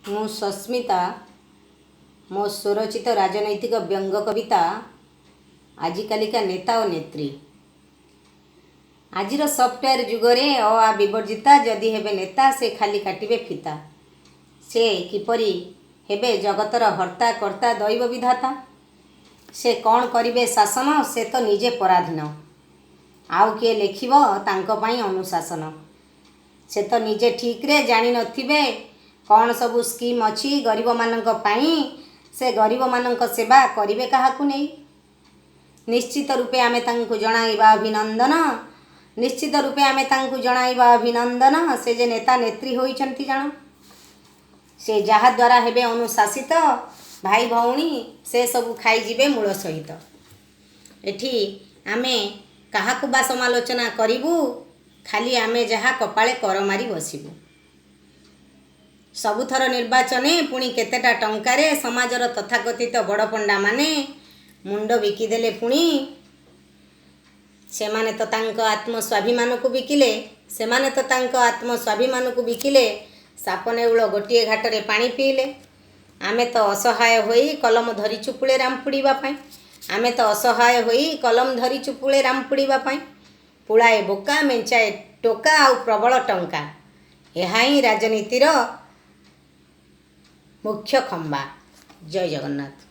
ମୁଁ ସସ୍ମିତା, ମୋ ସ୍ୱରଚିତ ରାଜନୈତିକ ବ୍ୟଙ୍ଗ କବିତା ଆଜିକାଲିକା ନେତା ଓ ନେତ୍ରୀ। ଆଜିର ସଫ୍ଟୱେର୍ ଯୁଗରେ ଅ ଆ ବିବର୍ଜିତା ଯଦି ହେବେ ନେତା, ସେ ଖାଲି କାଟିବେ ଫିତା। ସେ କିପରି ହେବେ ଜଗତର ହର୍ତ୍ତା କର୍ତ୍ତା ଦୈବ ବିଧାତା? ସେ କ'ଣ କରିବେ ଶାସନ? ସେ ତ ନିଜେ ପରାଧୀନ, ଆଉ କିଏ ଲେଖିବ ତାଙ୍କ ପାଇଁ ଅନୁଶାସନ? ସେ ତ ନିଜେ ଠିକ୍ରେ ଜାଣିନଥିବେ କ'ଣ ସବୁ ସ୍କିମ୍ ଅଛି ଗରିବମାନଙ୍କ ପାଇଁ। ସେ ଗରିବମାନଙ୍କ ସେବା କରିବେ କାହାକୁ ନେଇ? ନିଶ୍ଚିତ ରୂପେ ଆମେ ତାଙ୍କୁ ଜଣାଇବା ଅଭିନନ୍ଦନ, ନିଶ୍ଚିତ ରୂପେ ଆମେ ତାଙ୍କୁ ଜଣାଇବା ଅଭିନନ୍ଦନ, ସେ ଯେ ନେତା ନେତ୍ରୀ ହୋଇଛନ୍ତି ଜାଣ। ସେ ଯାହାଦ୍ୱାରା ହେବେ ଅନୁଶାସିତ, ଭାଇ ଭଉଣୀ ସେ ସବୁ ଖାଇଯିବେ ମୂଳ ସହିତ। ଏଠି ଆମେ କାହାକୁ ବା ସମାଲୋଚନା କରିବୁ? ଖାଲି ଆମେ ଯାହା କପାଳେ କର ମାରି ବସିବୁ। ସବୁଥର ନିର୍ବାଚନେ ପୁଣି କେତେଟା ଟଙ୍କାରେ ସମାଜର ତଥାକଥିତ ବଡ଼ ପଣ୍ଡାମାନେ ମୁଣ୍ଡ ବିକିଦେଲେ ପୁଣି। ସେମାନେ ତ ତାଙ୍କ ଆତ୍ମସ୍ୱାଭିମାନକୁ ବିକିଲେ, ସେମାନେ ତ ତାଙ୍କ ଆତ୍ମସ୍ୱାଭିମାନକୁ ବିକିଲେ, ସାପ ନେଉଳ ଗୋଟିଏ ଘାଟରେ ପାଣି ପିଇଲେ। ଆମେ ତ ଅସହାୟ ହୋଇ କଲମ ଧରିଛୁ ପୁଳେ ରାମ୍ପୁଡ଼ିବା ପାଇଁ, ଆମେ ତ ଅସହାୟ ହୋଇ କଲମ ଧରିଛୁ ପୁଳେ ରାମ୍ପୁଡ଼ିବା ପାଇଁ। ପୁଳାଏ ବୋକା, ମେଞ୍ଚାଏ ଟୋକା ଆଉ ପ୍ରବଳ ଟଙ୍କା, ଏହା ହିଁ ରାଜନୀତିର ମୁଖ୍ୟ ଖମ୍ବା। ଜୟ ଜଗନ୍ନାଥ।